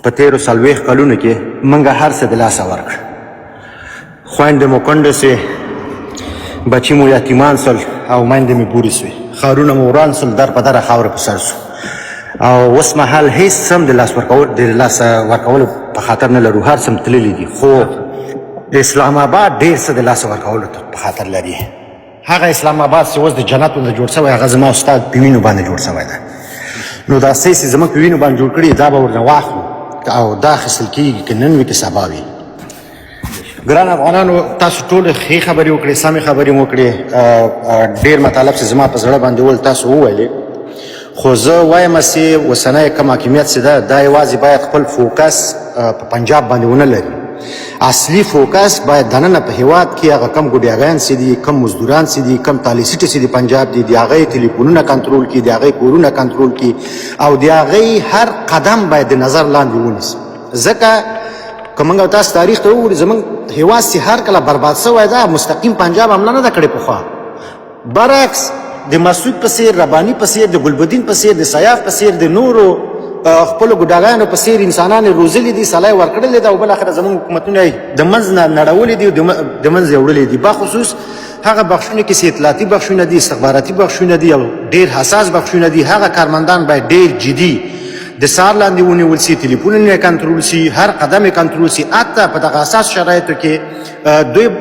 په تېرو 40 کلونو کې موږ هر څه د لاسه ورکړ. خویندې مو کونډې سوې، بچي مو یتیمان سول او میندې مې بورې سوې، ښارونه مو وران سول، در په دره خاورې په سر سو او اوس مهال هیڅ څه هم د لاسه ورکولو په خاطر نه لرو، هر څه هم تللي دي، خو اسلام آباد ډېر څه د لاسه ورکولو په خاطر لري. هغه اسلام آباد چې اوس د جنت نه جوړ شوی، هغه زما استاد په وینو باندې جوړ شوی دی. نو دا څه چې زموږ په وینو باندې جوړ کړي، دا به ورنه واخلو او دا اخیستل کېږي که نن وي که سبا وي. ګران افغانانو، تاسو ټول ښې خبرې وکړې، سمې خبرې مو وکړې، ډېر مطالب چې زما په زړه باندې ول تاسو وویلې، خو زه وایم چې اوسنی کوم حاکمیت چې ده، دا یوازې باید خپل focus په پنجاب باندې ونه لري. اصلي focus باید دننه په هیواد کې هغه کم ګوډیاګان چې دي، کم مزدوران چې دي، کم تالیسیټ چې دي پنجاب دي، د هغې تلیفونونه کنټرول کړي، د هغې کورونه کنټرول کړي او د هغې هر قدم باید د نظر لاندې ونیسي. ځکه که موږ او تاسو تاریخ ته وګورو، زموږ هیواد چې هر کله برباد شوی ده، مستقیم پنجاب حمله نه ده کړې پخوا، برعکس د مسعود په څېر، رباني په څېر، د ګلبدین په څېر، د سیاف په څېر، د نورو خپلو ګوډاګانو په څېر انسانان یې روزلي دي، سلا یې ورکړلې ده او بالاخره زموږ حکومتونه یې د منځ نه نړولي دي او د منځ یې وړلي دي. بخصوص هغه بخشونه کې چې اطلاعاتي بخشونه دي، استخباراتي بخشونه دي او ډېر حساس بخشونه دي، هغه کارمندان باید ډېر جدي د څار لاندې ونیول سي، تلیفونونه یې کنټرول سي، هر قدم یې کنټرول سي. حتی په دغه حساس شرایطو کې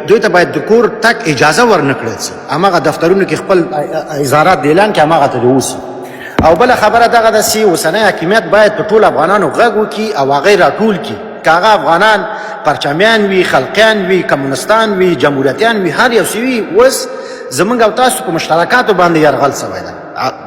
دوی ته باید د کور تک اجازه ورنه کړل سي، هماغه دفترونو کې خپل اظهارات د اعلان کې هماغه ته دې اوسي. او بله خبره دغه ده چې اوسنی حاکمیت باید په ټولو افغانانو غږ وکړي او هغه یې راټول کړي، که هغه افغانان پرچمیان وي، خلقیان وي، کمونستان وي، جمهوریتیان وي، هر یو څه وي، اوس زمونږ او تاسو په مشترکاتو باندې یرغل سوی ده.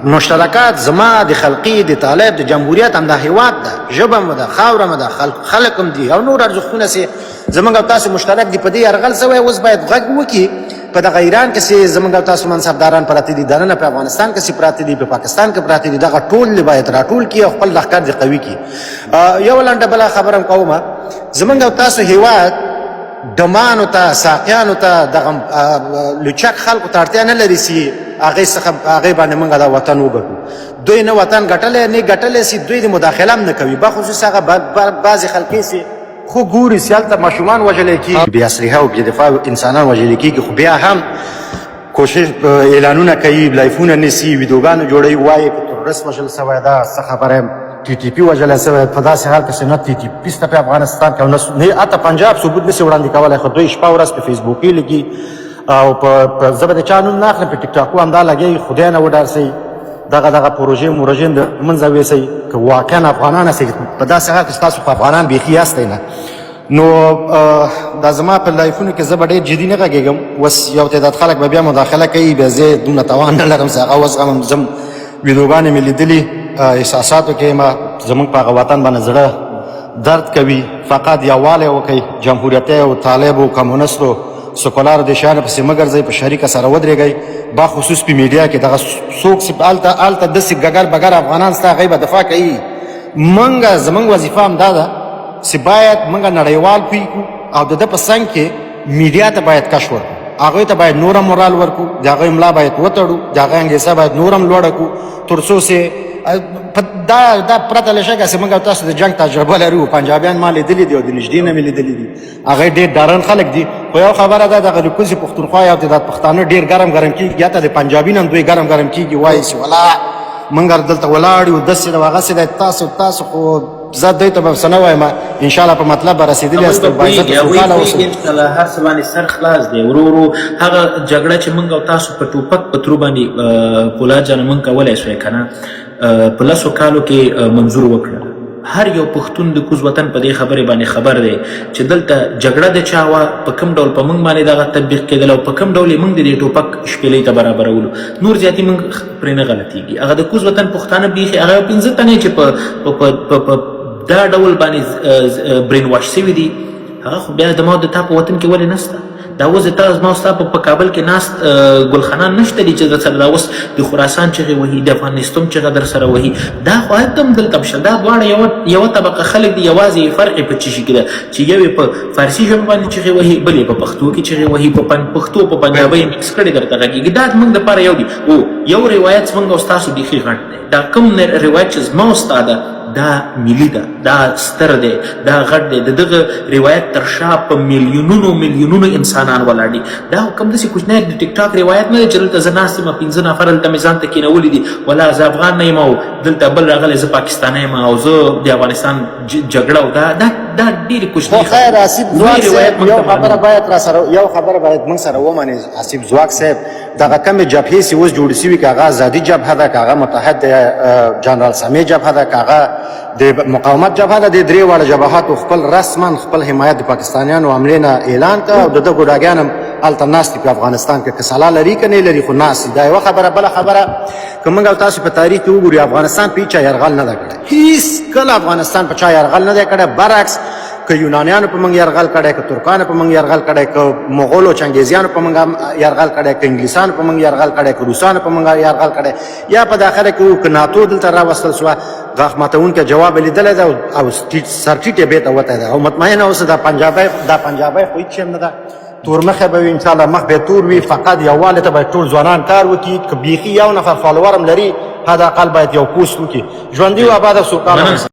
مشترکات زما د خلقي، د طالب، د جمهوریت همدا هیواد ده، ژبه مو ده، خاوره مو ده، خلک هم دي او نور ارزښتونه چې زمونږ او تاسو مشترک دي، په دې یرغل سوی. اوس باید غږ وکړي په دغه ایران کې چې زمونږ او تاسو منصبداران پراته دي، دننه په افغانستان کې چې پراته دي، په پاکستان کې پراته دي، دغه ټول دې باید راټول کړي او خپل لښکر دې قوي کړي. یو لنډه بله خبره هم کوم، زمونږ او تاسو هیواد ډمانو ته، ساقیانو ته، دغه لوچک خلکو ته اړتیا نه لري چې هغې څخه هغې باندې موږ دا وطن وګټو. دوی نه وطن ګټلی نه ګټلی سي، دوی د مداخله هم نه کوي. بخصوص هغه بعضې خلکې سي خو ګوري چې هلته ماشومان وژلی کېږي، بې اسلحه او بې دفاع انسانان وژل کېږي، خو بیا هم کوشش اعلانونه کوي، لایفونه نیسي، ویډیوګانې جوړوي، وایي که تروریست وژل سوی ده، څه خبره یم، ټي ټي پي وژلی سوی. په داسې حال کې چې نه ټي ټي پي شته په افغانستان کې او نه حتی پنجاب ثبوت نشي وړاندې کولی، خو دوی شپه ورځ په فیسبوک کې لیکي او په زه به د چا نوم نه اخلم، په ټیک ټاکو همدا لګوي. خدای نه وډار سئ، دغه دغه پروژې مروژې د منځه ویسئ که واقعا افغانان یاستئ. په داسې حال کې تاسو خو افغانان بیخي یاستئ نه. نو دا زما په لایفونو کې زه به ډېر جدي نه غږېږم، اوس یو تعداد خلک به بیا مداخله کوي، بیا زه دومره توان نه لرم چې هغه وزغمم. زم ویډیوګانې مې لیدلي، احساساتو کې ما زموږ په هغه وطن باندې زړه درد کوي. فقط یووالی وکړئ، جمهوریتي او طالب او کمونست او سکولارو د شیانو پسې مه ګرځئ، په شریکه سره ودرېږئ. باخصوص په میډیا کې دغه څوک چې هلته داسې ګګر بګر افغانان ستا هغوی به دفاع کوي. زمونږ وظیفه همدا ده چې باید موږ نړیوال پوه کړو او د ده په څنګ کې میډیا ته باید کش ورکړو، هغوی ته باید نور هم مورال ورکړو، د هغوی ملا باید وتړو، د هغوی انګېزه باید نور هم لوړه کړو، تر څو چې دا پرته له شکه چې موږ او تاسو د جنګ تجربه لرو. پنجابیان ما لیدلي دي او د نږدې نه مې لیدلي دي، هغه ډېر ډارن خلک دي. خو یو خبره ده، دغه د کوزې پښتونخوا یو تعداد پښتانه ډېر ګرم ګرم کېږي، حتی د پنجابي نه هم دوی ګرم ګرم کېږي، وایي چې ولا موږ دلته ولاړ یو، داسې ده هغسې ده، تاسو خو زه دوی ته به څه نه وایم، انشاءالله په مطلب به رسېدلي یاست، باعزته سوکاله اوسئ. انشاءالله هر څه باندې سر خلاص دی. ورو ورو هغه جګړه چې موږ او تاسو په ټوپک په ترو باندې پولاد جانه موږ کولای شوی که نه، په 10 کالو کې منظور وکړه. هر یو پښتون د کوز وطن په دې خبرې باندې خبر دی چې دلته جګړه د چا وه، په کوم ډول په موږ باندې دغه تطبیق کېدل او په کوم ډول یې موږ د دې ټوپک شپېلۍ ته برابرولو. نور زیاتې موږ پرې نه غلطېږي. هغه د کوز وطن پښتانه بیخي هغه 5 تنې چې په دا ډول باندې برین واش سوي دي، هغه خو بیا د ما د تا په وطن کې ولې نشته؟ دا اوس تا زما ستا په کابل کې ناست ګلخانان نشته دي چې در سره دا اوس د خراسان چغې وهي، د افغانستان چغه در سره وهي، دا خو هلته هم دلته هم شته. دا دواړه یوه طبقه خلک دي، یوازې یې فرق یې په څه شي کې ده چې یو یې په فارسي ژبه باندې چغې وهي، بل یې په پښتو کې چغې وهي، په پښتو په پنجابۍ مکس کړي درته غږېږي. دا زموږ دپاره یو دی. او یو روایت زموږ او ستاسو بیخي غټ دی. دا کوم روایت چې زما او ستا ده دا ملي ده، دا ستر دی، دا غټ دی، د دغه روایت تر شا په میلیونونو میلیونونو انسانان ولاړ دي. دا کوم داسې کوچنی د ټیک ټاک روایت نه دی چې دلته زه ناست یم، 5 نفر دلته مې ځان ته کېنولي دي، ولا زه افغان نه یم او دلته بل راغلی زه پاکستانی یم او زه د افغانستان جګړه او دا دا دا ډېرې کوچنۍ خو خیر حسیب لوی ځواک روایت صاحب موږ یو ته خبره معلوم. باید را سره یو خبره باید موږ سره ومنې. حسیب ځواک صاحب، دغه کمې جبهې چې اوس جوړې شوي، که هغه ازادي جبهه ده، که هغه متحد جنرال سمیع جبهه ده، که هغه د مقاومت جبهه ده، د درې واړه جبهاتو خپل رسما خپل حمایت د پاکستانیانو عملې نه اعلان کړ او د ده ګوډاګیان هم هلته ناست دي په افغانستان کې، که سلا لري که نه لري خو ناست دي. دا یوه خبره. بله خبره، که موږ او تاسو په تاریخ کې وګورو، افغانستان په هیچا یرغل نه ده کړی، هیڅ کله افغانستان په چا یرغل نه دی کړی. برعکس که یونانیانو په موږ یرغل کړی، که ترکانو په موږ یرغل کړی، که مغولو چنګیزیانو په موږ یرغل کړی، که انګلیسانو په موږ یرغل کړی، که روسانو په موږ یرغل کړی، یا په داخله کې که ناتو دلته راوستل سوه، غاښ ماتوونکی جواب یې لیدلی دی او سرټیټ یې بېرته وتی دی. او مطمئنه اوسه دا پنجابی، دا پنجابی خو هیڅ شی هم نه ده، تور مخی به وي انشاءالله، مخ به تور وي. فقط یووالي ته باید ټول ځوانان کار وکړي، که بیخي یو نفر فالوور هم لري، حد اقل باید یو پوسټ وکړي. ژوندي او آباد او سوکاله.